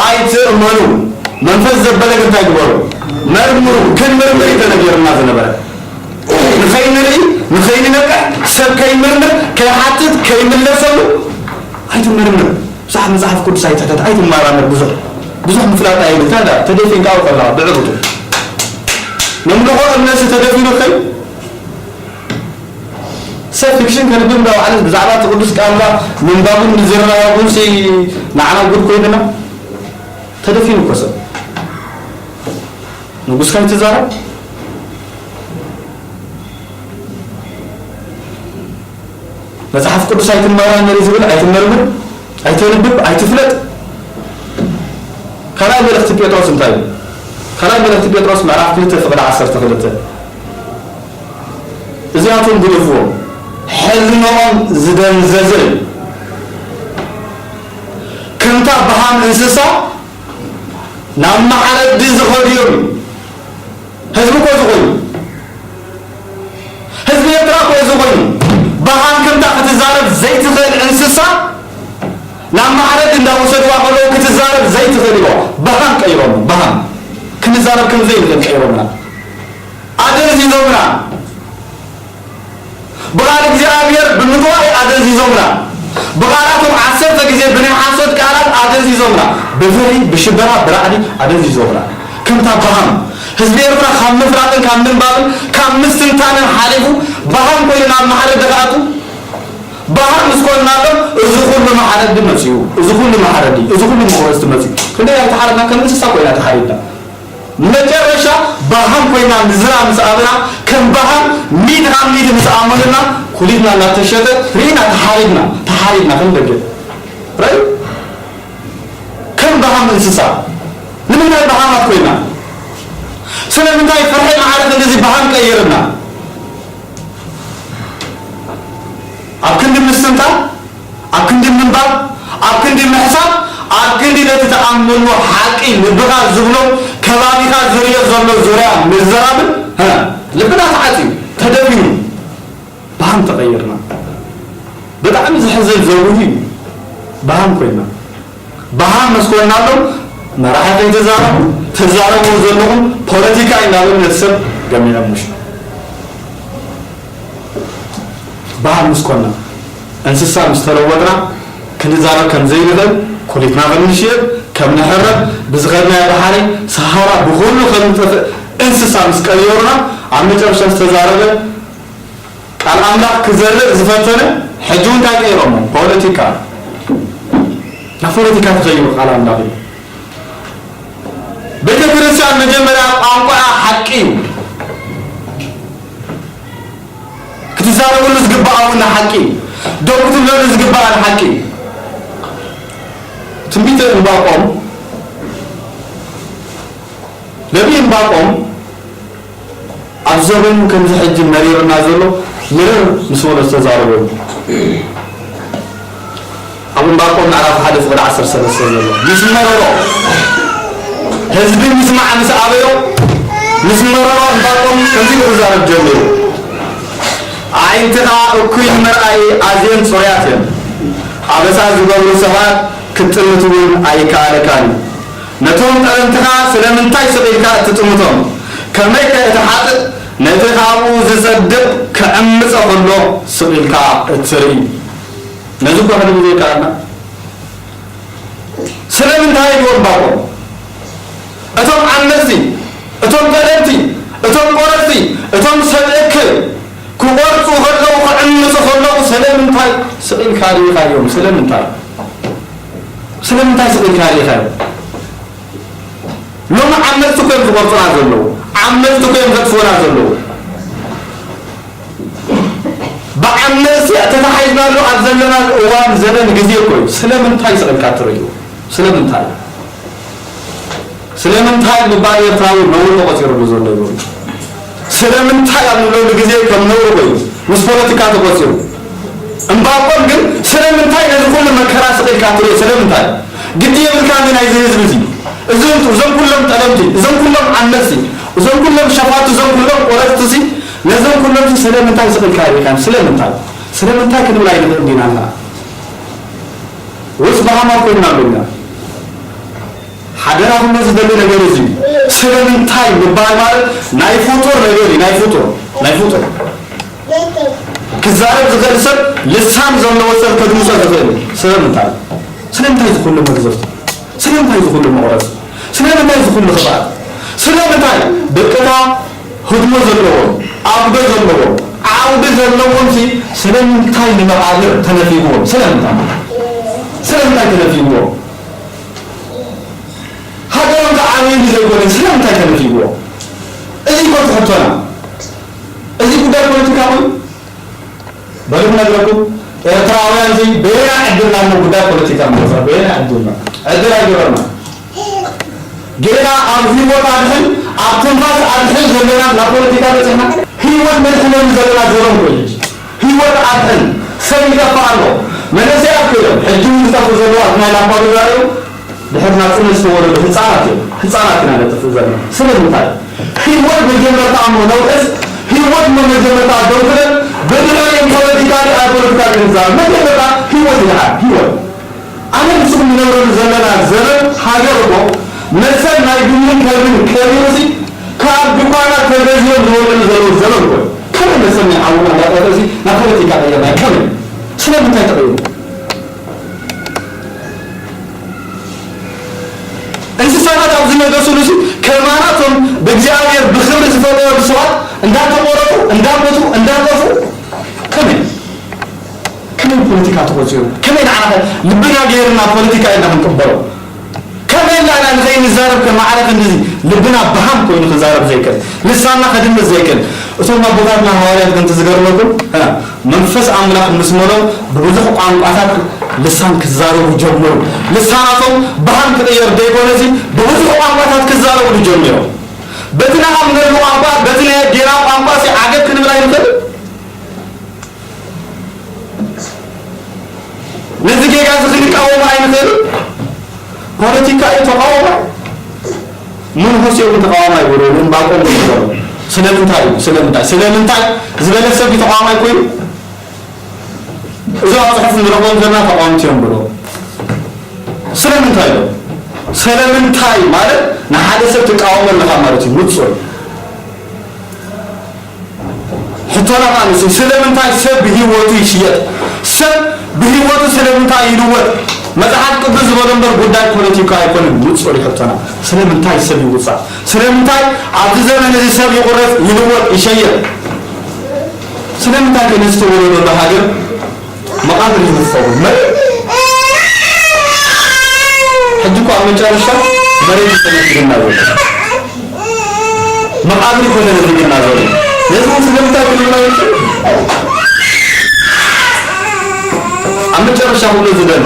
ኣይትእመኑ። መንፈስ ዘበለ ግን እንታይ ግበሩ? መርምሩ። ክንምርምር እዩ ተነገርና ዝነበረ። ንኸይንርኢ ንኸይንነቅሕ ሰብ ከይምርምር ከይሓትት ከይምለሰሉ ኣይትመርምር። ብዙሕ መጽሓፍ ቅዱስ ኣይትሕተት ኣይትመራመር። ብዙሕ ብዙሕ ምፍላጥ ኣይብልካ ዳ ተደፊንካ ኣብኡ ከለኻ ብዕሩቱ ነምልኾ እምነትሲ ተደፊኑ ከይ ሰብ ፊክሽን ከንብብ እንዳበዓለት ብዛዕባ እቲ ቅዱስ ቃልካ ምንባቡን ምዝርራቡን ሲ ንዓና ጉድ ኮይንና ተደፊኑ እኮ ሰብ ንጉስካ ይትዛረብ መጽሓፍ ቅዱስ ኣይትመራመር ዝብል ኣይትመርምር። ተንብብ ኣይትፍለጥ። ካልኣይ መልእኽቲ ጴጥሮስ እንታይ እዩ? ካልኣይ መልእኽቲ ጴጥሮስ ምዕራፍ ክልተ ፍቕዲ ዓሰርተ ክልተ። እዚኣቶም ግደፍዎም፣ ሕልናኦም ዝደንዘዘ እዩ። ከምታ በሃም እንስሳ ናብ መሓረዲ ዝኸዱ እዮም። ህዝቢ እኮ እዚ ኮይኑ፣ ህዝቢ ኤርትራ እኮ እዚ ኮይኑ፣ በሃም ከምታ ክትዛረብ ዘይትኽእል እንስሳ ናብ መሓረዲ እንዳወሰድዋ ከለዉ ክትዛረብ ዘይትኽእል እኮ። በሃም ቀይሮም፣ በሃም ክንዛረብ ከም ዘይንኽእል ቀይሮምና። ኣደንዚዞምና። ብቓል እግዚኣብሔር ብምጥዋይ ኣደንዚዞምና። ብቓላቶም ዓሰርተ ግዜ ብናይ ሓሶት ቃላት ኣደንዚዞምና። ብፍርሂ፣ ብሽበራ፣ ብራዕዲ ኣደንዚዞምና። ከምታ በሃም ህዝቢ ኤርትራ ካብ ምፍላጥን ካብ ምንባብን ካብ ምስትንታንን ሓሊፉ በሃም ኮይኑ ናብ መሓረዲ ክኣቱ፣ በሃም ምስ ኮንናሎም እዚ ኩሉ መሓረዲ መጺኡ፣ እዚ ኩሉ መሓረዲ፣ እዚ ኩሉ መቑረጽቲ መጺኡ። ክንደይ ኣይተሓረድና፣ ከም እንስሳ ኮይና ተሓሪድና። መጨረሻ በሃም ኮይና ምዝራ ምስ ኣበና፣ ከም በሃም ሚእቲ ካብ ሚእቲ ምስ ኣመኑና፣ ኩሊትና እናተሸጠ ርኢና ተሓሪድና፣ ተሓሪድና ከም በጊዕ። ራእዩ? ከም በሃም እንስሳ። ንምንታይ በሃማት ኮይና? ስለምንታይ ፍርሒ ማዕረ ክንድዚ በሃም ቀይርና? ኣብ ክንዲ ምስትንታን፣ ኣብ ክንዲ ምንባብ፣ ኣብ ክንዲ ምሕሳብ፣ ኣብ ክንዲ ነቲ ትኣምነሉ ሓቂ ልብኻ ዝብሎ፣ ከባቢኻ ዝርእዮ ዘሎ ዙርያ ምዝራብን፣ ሀ፣ ልብና ተዓጽዩ፣ ተደፊኑ፣ በሃም ተቐይርና። ብጣዕሚ ዘሕዝን ዘጉሂ እዩ። በሃም ኮይና። በሃም ምስ ኮንናሎም መራሒ ከይትዛረቡ፣ ትዛረቡ ዘለኹም ፖለቲካ እዩ እናበሉ ነቲ ሰብ ገሚዖም ምሽ። በሃም ምስ ኮንና፣ እንስሳ ምስ ተለወጥና፣ ክንዛረብ ከም ዘይንኽእል፣ ኩሊትና ከም ንሽየጥ፣ ከም ንሕረድ፣ ብዝኸድናዮ ባሕሪ ሰሃራ ብኹሉ ከም ንጠፍእ እንስሳ ምስ ቀየሩና፣ ኣብ መጨረሻ ዝተዛረበ ቃል ኣምላኽ ክዘርእ ዝፈተነ፣ ሕጂ እውን እንታይ ቀይሮሞ? ፖለቲካ። ናብ ፖለቲካ ተቐይሩ ቃል ኣምላኽ እዩ። ቤተ ክርስቲያን መጀመርያ ቋንቋ ሓቂ እዩ። ክትዛረበሉ ዝግባእ እውን ሓቂ እዩ። ደው ክትብለሉ ዝግባእ ሓቂ እዩ። ትንቢተ ዕንባቆም፣ ነቢይ ዕንባቆም ኣብ ዘበኑ ከምዚ ሕጂ መሪርና ዘሎ ምርር ምስ በሎ ዝተዛረበሉ። ኣብ ዕንባቆም ምዕራፍ ሓደ ፍቕዲ ዓሰርተ ሰለስተ ዘሎ ምስ መረሮ፣ ህዝቢ ምስማዕ ምስ ኣበዮ፣ ምስ መረሮ ዕንባቆም ከምዚ ኢሉ ክዛረብ ጀሚሩ። ኣዒንትኻ እኩይ ንምርኣይ ኣዝየን ጽሩያት እየን። ኣበሳ ዝገብሩ ሰባት ክትጥምት እውን ኣይከኣለካን እዩ። ነቶም ጠለምትኻ ስለምንታይ ስቕ ኢልካ እትጥምቶም? ከመይከ እቲ ሓጥእ ነቲ ካብኡ ዝጸድቕ ክዕምጾ ከሎ ስቕ ኢልካ እትርኢ? ነዚ እኮ ክንብል ዘይከኣልና። ስለምንታይ ኢልዎ ዕንባቆም? እቶም ዓመጽቲ፣ እቶም ጠለምቲ፣ እቶም ቆረጽቲ፣ እቶም ሰብ እክል ክቖርጹ ከለዉ፣ ክዕምጹ ከለዉ ስለምንታይ ስቕ ኢልካ ርኢኻዮም? ስለምንታይ? ስለምንታይ ስቕ ኢልካ ርኢኻዮም? ሎሚ ዓመጽቲ እኮ እዮም ዝቖርጹና ዘለዉ። ዓመጽቲ እኮ እዮም ዘጥፍኡና ዘለዉ። ብዓመጽቲ ተታሒዝናሉ ኣብ ዘለናሉ እዋን፣ ዘመን፣ ግዜ እኮ እዩ። ስለምንታይ ስቕ ኢልካ ትርእዩ? ስለምንታይ? ስለምንታይ ምባል ኤርትራዊ ነውሪ ተቖጺሩሉ ዘሎ ይበሉ። ስለምንታይ ኣብ ንብለሉ ግዜ ከም ነውሪ ኮይኑ ምስ ፖለቲካ ተቖጺሩ። እምባቆም ግን ስለምንታይ ነዚ ኩሉ መከራ ስቕ ኢልካ ትሪኦ? ስለምንታይ? ግዲ የብልካን ናይዚ ህዝቢ እዚ። እዞም፣ እዞም ኩሎም ጠለምቲ፣ እዞም ኩሎም ዓመጽቲ፣ እዞም ኩሎም ሸፋቱ፣ እዞም ኩሎም ቆረጽቲ እዚ፣ ነዞም ኩሎም እዚ ስለምንታይ ስቕ ኢልካ ርኢኻን? ስለምንታይ? ስለምንታይ ክንብል ኣይንኽእል ዲና ንሕና? ወይስ በሃማት ኮይንና ኣለና? ሓደራኹም ነዚ ዝደሊ ነገር እዚ እዩ። ስለምንታይ ምባል ማለት ናይ ፍጡር ነገር እዩ። ናይ ፍጡር፣ ናይ ፍጡር። ክዛረብ ዝኽእል ሰብ፣ ልሳን ዘለዎ ሰብ ከድምጾ ዝኽእል እዩ። ስለምንታይ? ስለምንታይ እዚ ኩሉ መግዘፍቲ? ስለምንታይ እዚ ኩሉ መቑረጺ? ስለምንታይ እዚ ኩሉ ክፍኣት? ስለምንታይ ደቅታ ህድሞ ዘለዎም፣ ኣጉዶ ዘለዎም፣ ዓውዲ ዘለዎም ሲ ስለምንታይ ንመቓብር ተነፊግዎም? ስለምንታይ? ስለምንታይ ተነፊግዎም? ሃገሮም ዝዓበዩ ዘይኮነ ስለምንታይ ተነፊግዎ? እዚ እኮ ትሕቶና። እዚ ጉዳይ ፖለቲካ ኮይኑ በሉ ክነግረኩም፣ ኤርትራውያን እዚ በየና ዕድልና እሞ ጉዳይ ፖለቲካ ንመጽእ? በየና ዕድልና? ዕድል ኣይገበርና። ጌና ኣብ ህይወት ኣድሕን፣ ኣብ ትንፋስ ኣድሕን ዘለና ናብ ፖለቲካ በጺሕና። ህይወት ነድሕነሉ ዘለና ዘበን ኮይኑ ሕጂ። ህይወት ኣድሕን፣ ሰብ ይጠፍእ ኣሎ። መንእሰያት ኮይኖም፣ ሕጂ እውን ዝጠፍኡ ዘለዉ ኣብ ናይ ላምፓዱዛ እዮም። ድሕሪ ናጽነት ዝተወለዱ ህጻናት እዮም። ህጻናት ኢና ነጥፍእ ዘለና። ስለምንታይ? ህይወት መጀመርታ እሞ ነውሕስ፣ ህይወት እሞ መጀመርታ ደው ክብል፣ ብድሕሪኦም ፖለቲካ ድኣ ፖለቲካ ክንዛረብ። መጀመርታ ህይወት ይድሓን፣ ህይወት። ኣነ ንስኹም ንነብረሉ ዘለና ዘመን ሃገር እኮ መሰል ናይ ቡንን ከልብን ከቢሩሲ ካብ ድኳናት ተገዚኦም ዝወርድሉ ዘለዉ ዘመን እኮ። ከመይ መሰል ናይ ሓውና እንዳጠፍእሲ ናብ ፖለቲካ ቀየርና? ከመይ? ስለምንታይ ተቐይሩ? እንስሳታት ኣብ ዝነገሱሉ ሲ ከማናቶም ብእግዚኣብሔር ብኽብሪ ዝፈጠሩ ሰባት እንዳተቆረጡ፣ እንዳሞቱ፣ እንዳጠፉ ከመይ? ከመይ ፖለቲካ ተቆጺሩ? ከመይ ንዓና ከ ልብና ገይርና ፖለቲካ ኢልና ክንቅበሎ? ከመይ ኢልና ኢና ንኸይንዛረብ ከ ማዕረ ክንድዚ ልብና በሃም ኮይኑ ክዛረብ ዘይክእል? ልሳንና ከድምጽ ዘይክእል? እቶም ኣቦታትና ሃዋርያት ግን ትዝገርመኩም፣ እ፣ መንፈስ ኣምላኽ ምስ መሎም ብብዙሕ ቋንቋታት ልሳን ክዛረቡ ጀመሩ። ልሳናቶም በሃም ክቕየር ዘይኮነሲ ብብዙሕ ቋንቋታት ክዛረቡ ጀሚሮም። በቲ ንኣምነሉ ቋንቋ፣ በቲ ናይ ኣዴና ቋንቋ ሲ ዓገብ ክንብል ኣይንኽእል? ነዚ ጌጋ እዚ ክንቃወሞ ኣይንኽእልን? ፖለቲካ እዩ ተቃውሞ። መንፈስ እውን ተቃዋማይ ይብሉ፣ ዕንባቆም ይብሉ። ስለምንታይ እዩ? ስለምንታይ? ስለምንታይ ዝበለ ሰብ እዩ ተቃዋማይ ኮይኑ? እዞም ኣብ ጽሑፍ ንረኽቦም ዘለና ተቃወምቲ እዮም ብሎ። ስለምንታይ እዩ? ስለምንታይ ማለት ንሓደ ሰብ ትቃወሞ ኣለኻ ማለት እዩ። ንጹር። ሕቶና ከኣ ንሱ፣ ስለምንታይ ሰብ ብህይወቱ ይሽየጥ? ሰብ ብህይወቱ ስለምንታይ ይልወጥ? መጽሓፍ ቅዱስ ዝበሎ እምበር ጉዳይ ፖለቲካ ኣይኮነን። ንጹር እዩ ሕቶና። ስለምንታይ ሰብ ይውጻእ? ስለምንታይ ኣብዚ ዘመን እዚ ሰብ ይቑረጽ፣ ይልወጥ፣ ይሸየጥ? ስለምንታይ ከ ነዚ ተወለደሉ ሃገር መቓብር ይውፈሩ? መ-፣ ሕጂ እኮ ኣብ መጨረሻ መሬት ይተነፍግና ዘሎ። መቓብር ይኮነ ዝግና ዘሎ። ነዚ እውን ስለምንታይ ክልውና ይችል? ኣብ መጨረሻ ክብሎ ዝደሊ፣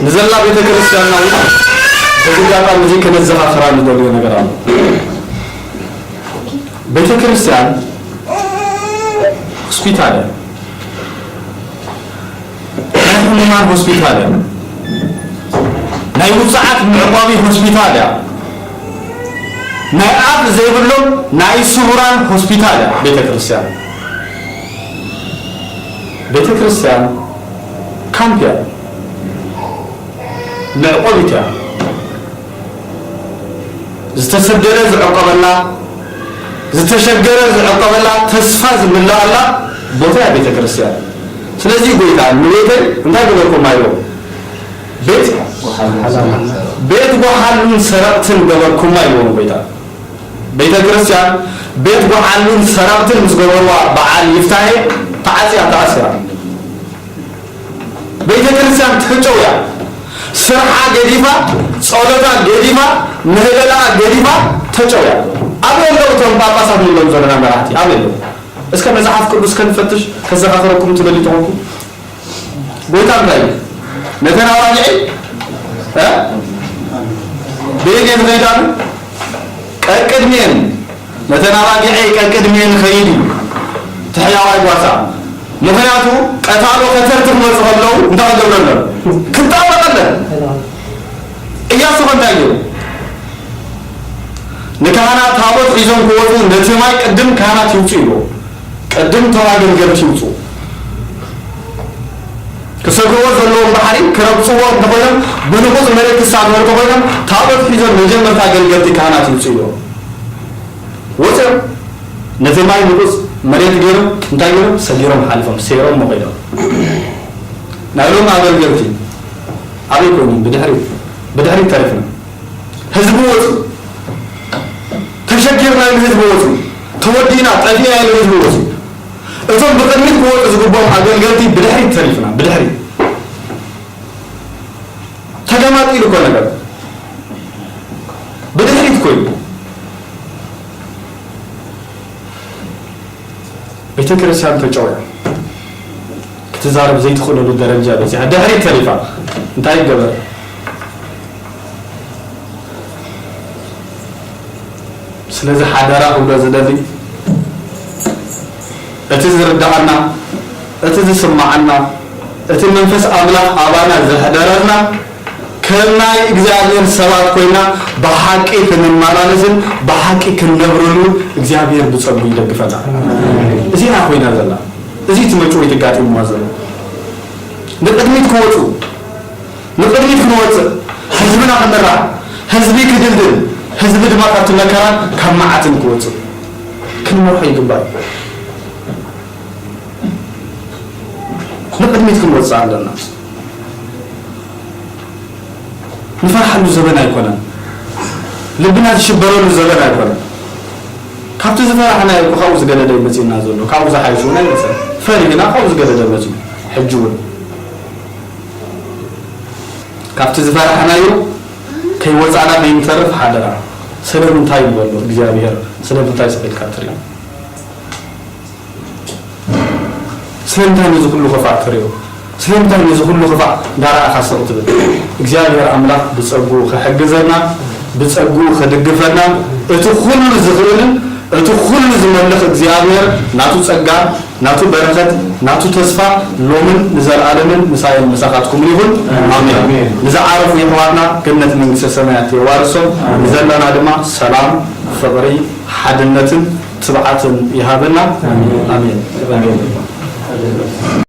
ንዘላ ቤተ ክርስቲያንና እውን በዚ ኣጋጣሚ እዚ ከነዘኻኽራ ንደልዮ ነገር ኣሎ። ቤተ ክርስቲያን ሆስፒታል እያ። ናይ ሕሙማን ሆስፒታል እያ። ናይ ውጽዓት መዕቆቢ ሆስፒታል እያ። ናይ ኣፍ ዘይብሎም ናይ ስውራን ሆስፒታል እያ ቤተ ክርስቲያን። ቤተ ክርስቲያን ካምፕ እያ፣ መዕቆቢት እያ። ዝተሰደደ ዝዕቆበላ፣ ዝተሸገረ ዝዕቆበላ፣ ተስፋ ዝምልኣላ ቦታ እያ ቤተ ክርስቲያን። ስለዚ ጎይታ ንቤተይ እንታይ ገበርኩማ ኢልዎም? ቤት፣ ቤት ጓሓሉን ሰረቕትን ገበርኩማ ኢልዎም ጎይታ። ቤተ ክርስቲያን ቤት ጓሓሉን ሰረቕትን ምስ ገበርዋ በዓል ይፍታሄ ተዓጽያ ተኣሲራ። ቤተ ክርስቲያን ተጨውያ፣ ስርሓ ገዲፋ፣ ጸሎታ ገዲፋ፣ ምህለላ ገዲፋ ተጨውያ። ኣበይ ኣለዉ እቶም ጳጳሳት ንብሎም ዘለና መራሕቲ? ኣበይ ኣለዉ? እስከ መጽሓፍ ቅዱስ ከንፈትሽ ከዘኻኽረኩም ትደልዩ ተኾንኩም? ጎይታ እንታይ እዩ? ነተን ኣባጊዐይ፣ እ? ብየገን ዝኸይዳ ቀቅድሜን ነተን ኣባጊዐይ ቀቅድሜን ይኸይድ እዩ፣ እቲ ሕያዋይ ጓሳ። ምኽንያቱ፣ ቀታሎ ከተርቲ ክመጹ ከለዉ እንታይ ክገብረሎም? ክጣበቐለን። እያሱ ከ እንታይ ገይሩ? ንካህናት ታቦት ሒዞም ክወጹ ነቲ ማይ ቅድም ካህናት ይውጹ ኢልዎ። ቅድም እቶም ኣገልገልቲ ይውጹ። ክሰግርዎ ዘለዎም ባሕሪ ክረግጽዎ እንተኾይኖም፣ ብንቑጽ መሬት ክሳገሩ እንተኾይኖም፣ ታቦት ሒዞም መጀመርታ ኣገልገልቲ ካህናት ይውጹ ኢልዎ። ወፂኦም ነቲ ማይ ንቑፅ መሬት ገይሮም እንታይ ገይሮም? ሰጊሮም ሓሊፎም፣ ሰይሮም መኸይዶም። ናይ ሎም ኣገልገልቲ ኣበይ ኮይኖም? ብድሕሪት፣ ብድሕሪት ተሪፍና። ህዝቢ ወፂ፣ ተሸጊርና ኢሉ ህዝቢ ወፂ፣ ተወዲእና ጠፊእና ኢሉ ህዝቢ ወፂ። እቶም ብቕድሚት ክወፁ ዝግብኦም ኣገልገልቲ ብድሕሪት ተሪፍና፣ ብድሕሪት። ተገማጢሉ እኮ ነገር። ብድሕሪት ኮይኑ። ክርስቲያን ተጨውያ ክትዛረብ ዘይትኽእለሉ ደረጃ በፂሓ ድሕሪት ተሪፋ እንታይ ይገበር? ስለዚ ሓደራ ክብሎ ዝደሊ እቲ ዝርዳኣና፣ እቲ ዝስማዓና፣ እቲ መንፈስ ኣምላኽ ኣባና ዘሕደረልና ከም ናይ እግዚኣብሔር ሰባት ኮይና ብሓቂ ክንመላለስን ብሓቂ ክንነብርሉ እግዚኣብሔር ብጸጉ ይደግፈና። እዚና ኮይና ዘላ እዚ እቲ መጭወይ ትጋጢምዋ ዘሎ ንቅድሚት ክወፁ ንቅድሚት ክንወፅእ ህዝብና ክምራሕ ህዝቢ ክድልድል ህዝቢ ድማ ካብቲ መከራን ካብ መዓትን ክወፅእ ክንመርሖ ይግባእ። ንቅድሚት ክንወፅእ ኣለና። ንፈርሓሉ ዘበን ኣይኮነን። ልብና ዝሽበረሉ ዘበን ኣይኮነን። ካብቲ ዝፈራሕናዮ እኮ ካብኡ ዝገደደ እዩ መፂእና ዘሎ። ካብኡ ዝሓይሽ እውን ኣይመፀን። ፈሪህና ካብኡ ዝገደደ መፂኡ። ሕጂ እውን ካብቲ ዝፈራሕናዮ ከይወፃእና ከይንተርፍ ሓደራ። ስለምንታይ ንበሎ እግዚኣብሔር ስለምንታይ ስቕ ኢልካ ትሪኦ? ስለምንታይ ነዚ ኩሉ ክፋእ ትሪኦ? ስለምንታይ ነዚ ኩሉ ክፋእ እንዳረኣኻ ስቕ ትብል? እግዚኣብሔር ኣምላኽ ብጸጉኡ ክሕግዘና ብጸጉኡ ክድግፈና እቲ ኩሉ ዝኽእልን እቲ ኩሉ ዝመልኽ እግዚኣብሔር ናቱ ጸጋ ናቱ በረኸት ናቱ ተስፋ ሎምን ንዘለኣለምን ምሳይን ምሳኻትኩምን ይኹን። ኣሜን። ንዝዓረፉ የሕዋትና ገነት መንግስተ ሰማያት የዋርሶም። ንዘለና ድማ ሰላም፣ ፍቕሪ፣ ሓድነትን ትብዓትን ይሃበና። ኣሜን።